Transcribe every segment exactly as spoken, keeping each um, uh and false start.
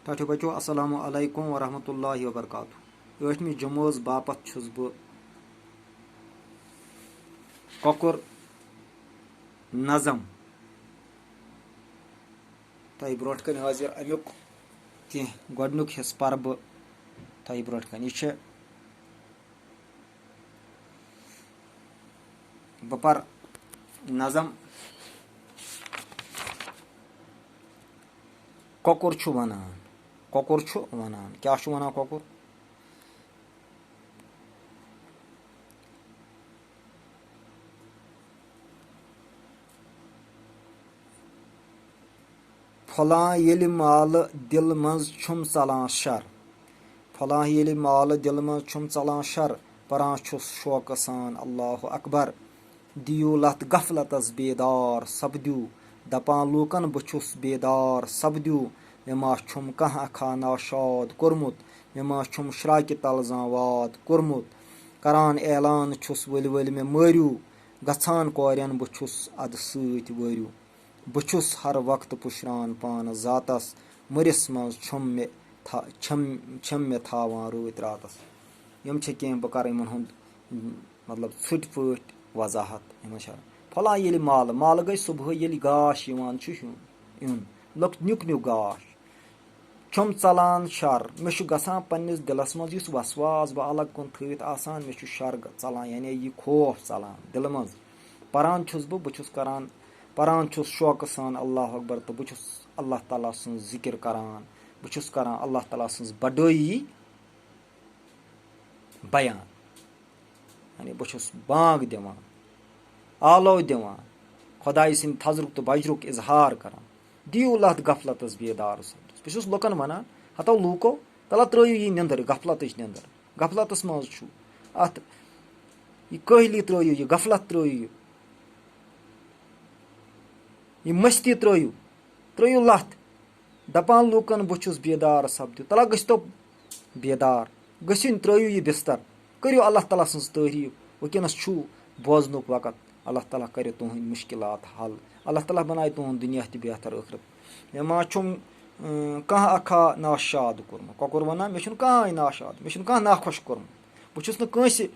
ٹاٹھیو بچو، السلام علیکم ورحمۃ اللہ وبرکاتہ۔ ٲٹھمہِ جمٲژ باپتھ چھُس بہٕ کۄکُر نظم تۄہہِ برونٛٹھ کنہِ حٲضِر۔ اَمیُک کینٛہہ گۄڈٕنیُک حصہٕ پَرٕ بہٕ تۄہہِ برونٛٹھ کنہِ۔ یہِ چھِ بہٕ پَرٕ نظم۔ کۄکُر چھُ وَنان، کۄکُر چھُ وَنان۔ کیٛاہ چھُ وَنان کۄکُر؟ پھۄلان ییٚلہِ مالہٕ دِلہٕ منٛز چھُم ژَلان شَر۔ پھۄلان ییٚلہِ مالہٕ دِلہٕ منٛز چھُم ژَلان شَر، پَران چھُس شوقہٕ سان اللہ اکبر۔ دِیِو لَتھ غفلتَس بیدار سَپدِو، دَپان لوٗکَن بہٕ چھُس بیدار سَپدِو۔ مےٚ ما چھُم کانٛہہ اَکھا ناشاد کوٚرمُت، مےٚ ما چھُم شرٛاکہِ تَل زانٛہہ واد کوٚرمُت۔ کَران اعلان چھُس ؤلۍ ؤلۍ مےٚ مٲرِو، گژھان کورٮ۪ن بہٕ چھُس اَدٕ سۭتۍ وٲرِو۔ بہٕ چھُس ہر وقتہٕ پُشران پانہٕ ذاتَس، مٔرِس منٛز چھُم مےٚ تھا-، چھَم، چھَم مےٚ تھاوان رٲتۍ راتَس۔ یِم چھِ کینٛہہ، بہٕ کَرٕ یِمَن ہُنٛد، مطلب، ژھٕٹۍ پٲٹھۍ وضاحت۔ یِمَن چھِ پھۄلان ییٚلہِ مالہٕ، مالہٕ گٔے صُبحٲے ییٚلہِ گاش یِوان چھُ ہیوٚن، یُن، لۄکٹ نیُک نیُک گاش۔ چھُم ژَلان شَر، مےٚ چھُ گژھان پنٛنِس دِلَس منٛز یُس وسواس بہٕ الگ کُن تھٲوِتھ آسان، مےٚ چھُ شَر گ-، ژَلان، یعنی یہِ خوف ژَلان دِلہٕ منٛز۔ پَران چھُس بہٕ، بہٕ چھُس کَران، پَران چھُس شوقہٕ سان اللہ اکبر، تہٕ بہٕ چھُس اللہ تعالیٰ سٕنٛز ذِکِر کَران، بہٕ چھُس کَران اللہ تعالیٰ سٕنٛز بڑٲیی بیان۔ یعنی بہٕ چھُس بانگ دِوان، آلو دِوان، خۄدایہِ سٕنٛدِ تھزرُک تہٕ بجرُک اظہار کران۔ دِیِو لَتھ غفلتَس بیدار سَپدِس۔ بہٕ چھُس لُکن وَنان، ہتو لوٗکو، تَلہ ترٲیِو یہِ نِندٕر، غفلتٕچ نِندٕر۔ غفلتَس منٛز چھُ اَتھ، یہِ کٲہلی ترٲیِو، یہِ غفلت ترٲیِو، یہِ مستی ترٲیِو، ترٲیِو لَتھ۔ دَپان لوٗکَن بہٕ چھُس بیدار سَپدِو۔ تَلہ گٔژھتو بیدار، گٔژھِنۍ ترٲیِو یہِ بِستَر، کٔرِو اللہ تعالیٰ سٕنٛز تعریٖف۔ وٕنکیٚنَس چھُو بوزنُک وقت، اللہ تعالیٰ کَرِ تُہٕنٛدۍ مُشکِلات حل، اللہ تعالیٰ بَنایہِ تُہُنٛد دُنیا تہِ بہتر ٲخرت۔ مےٚ ما چھُم، اۭں، کانٛہہ اَکھا ناشاد کوٚرمُت۔ کۄکُر وَنان، مےٚ چھُنہٕ کانٛہہ ناشاد، مےٚ چھُنہٕ کانٛہہ ناخۄش کوٚرمُت۔ بہٕ چھُس نہٕ کٲنٛسہِ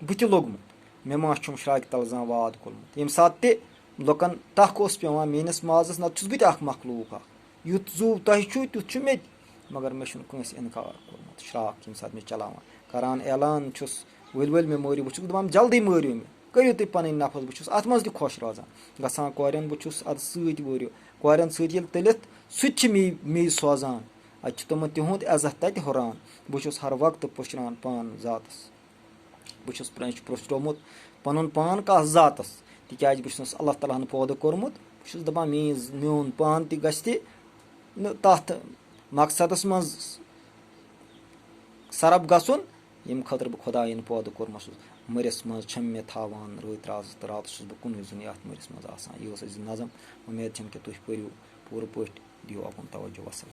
بٕتھِ لوٚگمُت۔ مےٚ ما چھُم شرٛاکہِ تَل زانٛہہ واد کوٚرمُت۔ ییٚمہِ ساتہٕ تہِ لُکَن ٹَکھ اوس پٮ۪وان میٛٲنِس مازَس، نَتہٕ چھُس بہٕ تہِ اَکھ مخلوٗق اَکھ۔ یُتھ زُو تۄہہِ چھُو، تیُتھ چھُ مےٚ تہِ۔ مگر مےٚ چھُنہٕ کٲنٛسہِ اِنکار کوٚرمُت۔ شرٛاکھ ییٚمہِ ساتہٕ مےٚ چلاوان، کران اعلان چھُس، ؤلۍ ؤلۍ مےٚ مٲرِو، بہٕ چھُس دَپان، جلدی مٲرِو مےٚ، کٔرِو تُہۍ پَنٕنۍ نفس، بہٕ چھُس اَتھ منٛز تہِ خۄش روزان۔ گژھان کورٮ۪ن بہٕ چھُس اَدٕ سۭتۍ وٲرِو، کورٮ۪ن سۭتۍ ییٚلہِ تٔلِتھ سُہ تہِ چھِ مے، مے سوزان۔ اَتہِ چھُ تِمَن تِہُنٛد عزت تَتہِ ہُران۔ بہٕ چھُس ہر وقتہٕ پُشران پانہٕ ذاتَس۔ بہٕ چھُس پرٛ-، چھُ پرٛوٚچھرومُت پَنُن پان کَتھ ذاتَس، تِکیٛازِ بہٕ چھُس نہٕ اللہ تعالیٰ ہَن پٲدٕ کوٚرمُت۔ بہٕ چھُس دَپان، میٛٲنۍ ز-، میون پان تہِ گژھِ تہِ نہٕ تَتھ مقصدَس منٛز سرَف گژھُن، ییٚمہِ خٲطرٕ بہٕ خۄدایَن پٲدٕ کوٚرمُت چھُس۔ مٔرِس منٛز چھَم مےٚ تھاوان رٲتۍ راتَس، تہٕ راتَس چھُس بہٕ کُنُے زوٚنُے اَتھ مٔرِس منٛز آسان۔ یہِ ٲس أزِچ نظم۔ اُمید چھَم کہِ تُہۍ پٔرِو پوٗرٕ پٲٹھۍ، دِیِو اَکُن توجہ۔ وَسَلام۔